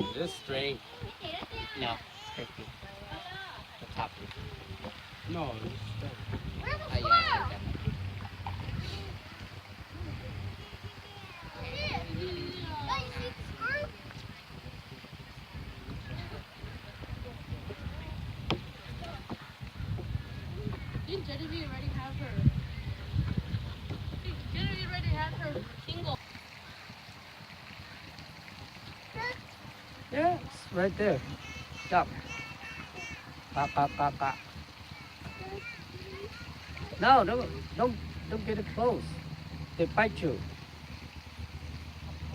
Is this straight? No, straight here. The top here. No, it's straight. Oh, yeah, I think that might be. Didn't Genevieve already have her? Genevieve already had her tingle. Yeah, it's right there. Stop. Ka, ka, ka, ka. No, don't, don't, don't get close. They bite you.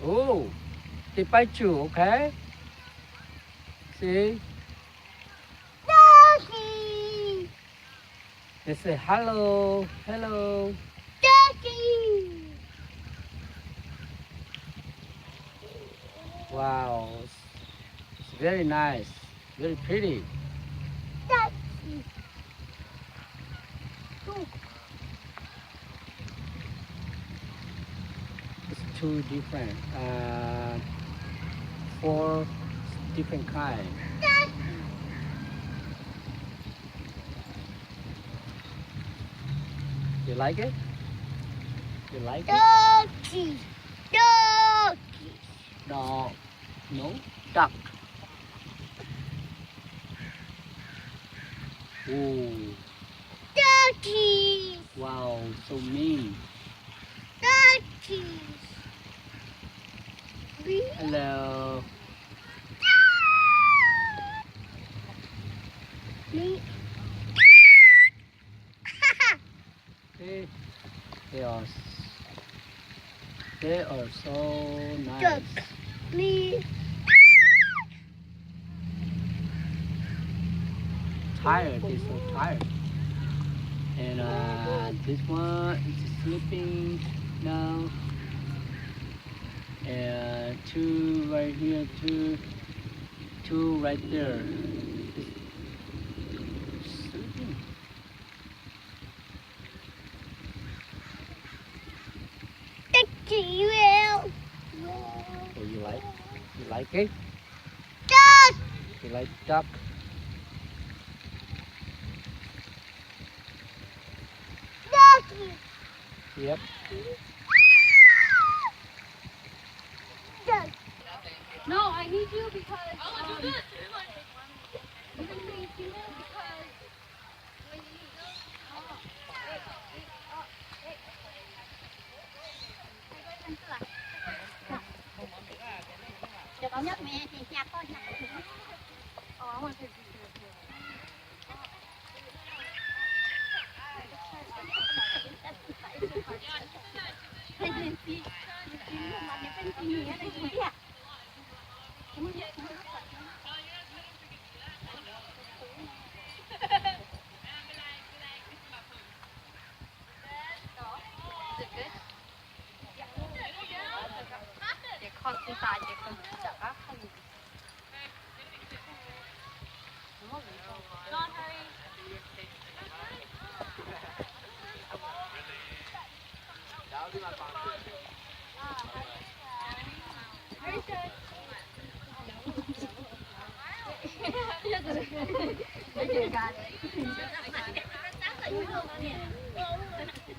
Oh, they bite you, okay? See? Doggy. They say hello, hello. Doggy. Wow, it's, it's very nice, very pretty. Doggy. It's two different, uh, four different kind. You like it? You like it? Doggy. Doggy. No, no, duck. Ooh. Doggy. Wow, so mean. Doggy. Hello. Me. They, they are s-, they are so nice. Look, me. Tired, they're so tired. And, uh, this one is sleeping now. And two right here, two, two right there. It's sleeping. Thank you. Oh, you like, you like it? Duck. You like duck? Duck. Yep. Duck. No, I need you because, um, you can be human because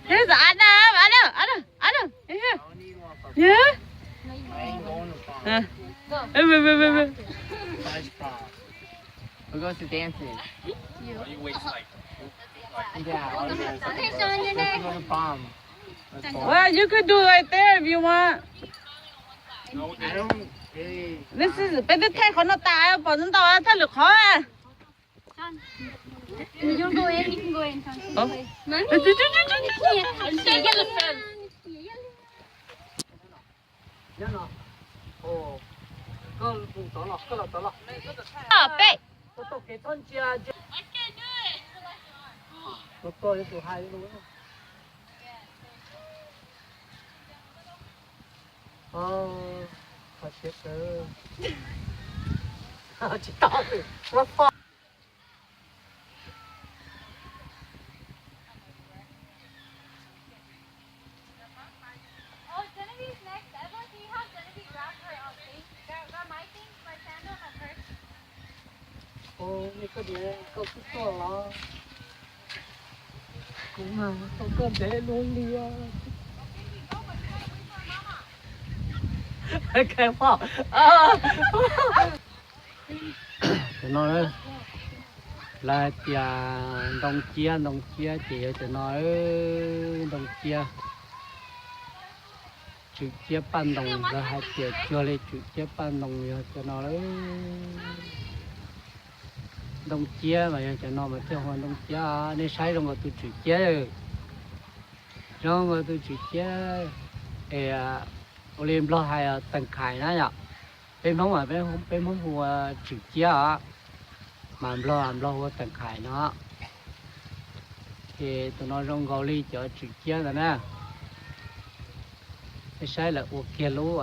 Here's the, I know, I know, I know, I know. Yeah. Yeah. Uh, uh, uh, uh, uh. Nice prom. Who goes to dances? You. Yeah, all you guys. Let's go to prom. Let's go. Well, you could do right there if you want. I don't really. This is, peb twb thaij qhov no tas, pom ntau thaj lwm qhov. Nyob no. Ov, koj mus tod los, koj los tod los. Peb. Koj taug kev txhob ntsia, ntsia. Koj, koj yuav tus hais lus. Ov, kho siab kawg. Tsis tau, what the fuck? Oh, Genevieve's next. Everyone, can you have Genevieve grab her, um, thing? Grab, grab my thing, my stand. Kuv mas tau koj ntev luag li. Cov no lawv hais tias ntoo ciab, ntoo ciab ces yog cov no, ntoo ciab, tswm ciab paj ntoos, lawv hais tias cuag li tswm ciab paj ntoos yog cov no lawm. Ntoo ciab mas yog cov no mas thiaj hu ua ntoo ciab. Nej saib zoo nkaus tus tswm ciab, zoo nkaus tus tswm ciab es ua li Nplog hais tees khais na yom. Peb Hmoob mas peb Hmoob hu ua tswm ciab os, mas Nplog Nplog hu ua tees khais no. Ces tus no zoo nkaus li cov tswm ciab ntawd na. Nej saib lawv ua kiag lub,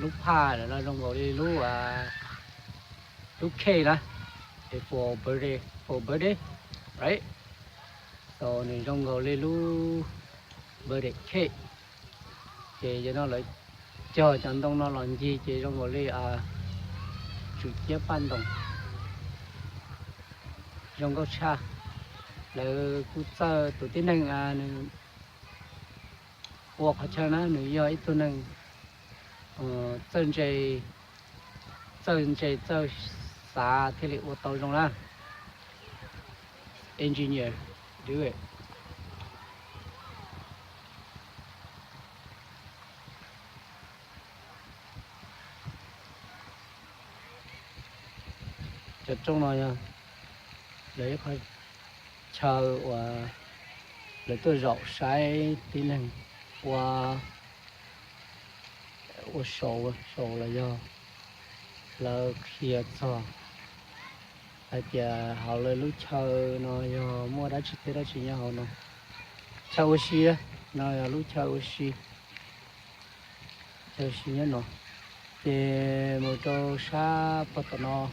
lub phaj lawm no zoo nkaus li lub, lub cake na, es for birthday, for birthday, right? So nws zoo nkaus li lub birthday cake. Ces yog no lawv cog cov ntoo no los ncig ces zoo nkaus li tswm ciab paj ntoos, zoo nkauj tshaj. Lawv kuj txawj, tus tib neeg nws ua qhov chaw na nws yog ib tug neeg txawj ntse, txawj ntse txawj xav thiaj li ua tau zoo na. Engineer do it. Cov rooj no yog lawv ib qho chaw uas lawv tuaj zaum saib tib neeg ua, ua show, show los yog lawv qhia txog hais tias hauv lawv lub chaw no yog muaj dab tsi thiab dab tsi nyob hauv no. Chaw ua si, no yog lub chaw ua si, chaw ua si nyob no. Ces mus rau sab pog tom no,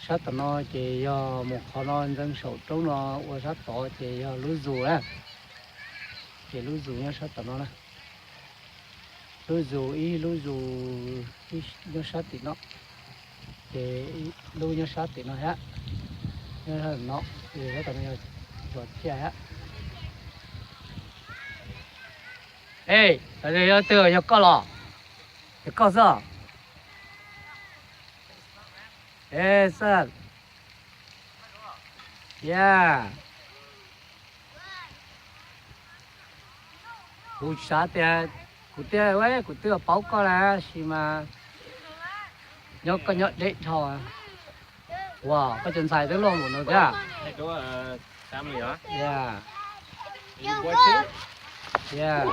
sab tom no ces yog mus qhov no ntxeev saum roob no ua sab tod ces yog lub zoo na, ces lub zoo nyob sab tom no na. Lub zoo ib lub zoo nyob sab tim no, ces ib lub nyob sab tim no thiab, nyob sab no, sab tom no yog tog thiaj thiab. Ej, yog twg, yog koj los? Yog koj xwb? Ej, xwb. Yeah. Kuv xav tias kuv tias kuv twb paub koj lawm sis mas nyob koj nyob deb dhau. Ua koj cov ntxhais twb loj npaum no thiab. Yeah. Yeah.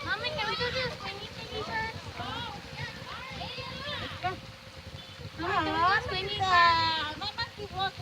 Mommy, can we do the swingy thingy first? Mommy, can we do swingy first? Can we do swingy first?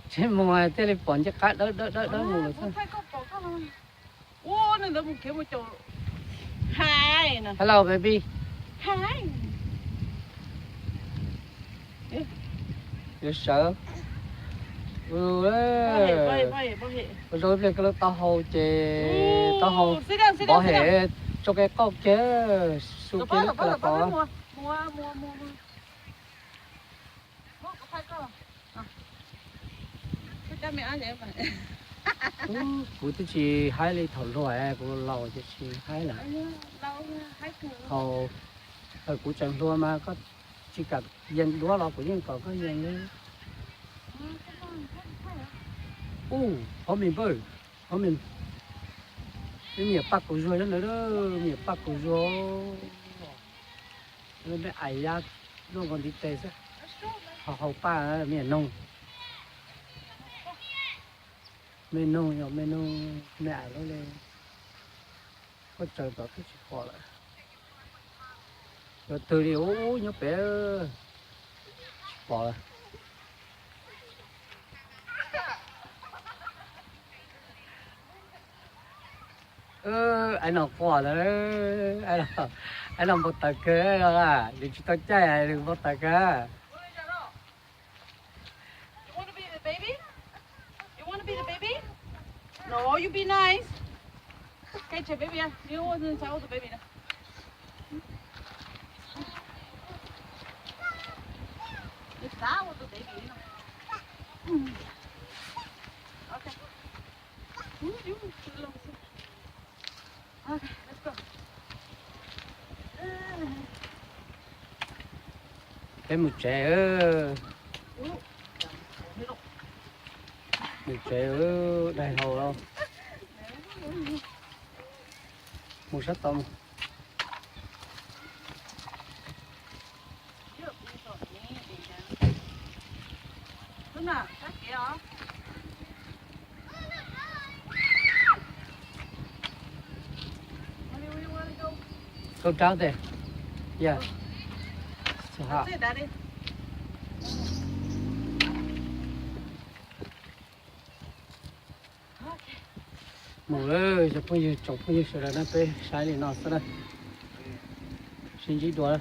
Tsis mus thiaj li pom ncej qab dawb dawb dawb dawb mus lawm xwb. Hello baby. Yuav sawv. Ua zoo ib pliag koj lub taub hau ces taub hau pov hem tso kev qauj kiag, su kiag lub kawg los tau. Kuv twb tsis haib li thaum hluas, kuv laus ces tsis haib lawm. Thaum kuv tseem hluas mas koj tsis kam yees duab los kuv yeej kom koj yees li. Ub, hov mis npawg, hov mis, nyiam paj kaus zuag nyob ntawd, nyiam paj kaus zuag. Mej ais yab luaj nkaus ntiv tes xwb, ho haus paj me noog. Me noog yog me noog, me ais lub li. Koj tsaws tom twb tsis pom lawm. Cov twg li ub nyob pem, tsis pom lawm. Aib no quaj ntawd, aib no npau taws kawg, nws tsis tau caij nws npau taws kawg. You want to be the baby? You want to be the baby? No, you be nice. Kệ baby à, you want to tell the baby. If that was the baby, you know. Okay. Peb mus tsev, mus tsev, dai haus lawm. Mus sab tod mus. Koj rab tes. Yeah. Mus lawm cov phooj ywg, tsoom phooj ywg sawv daws na, peb saib li no xwb na. Sib ntsib dua.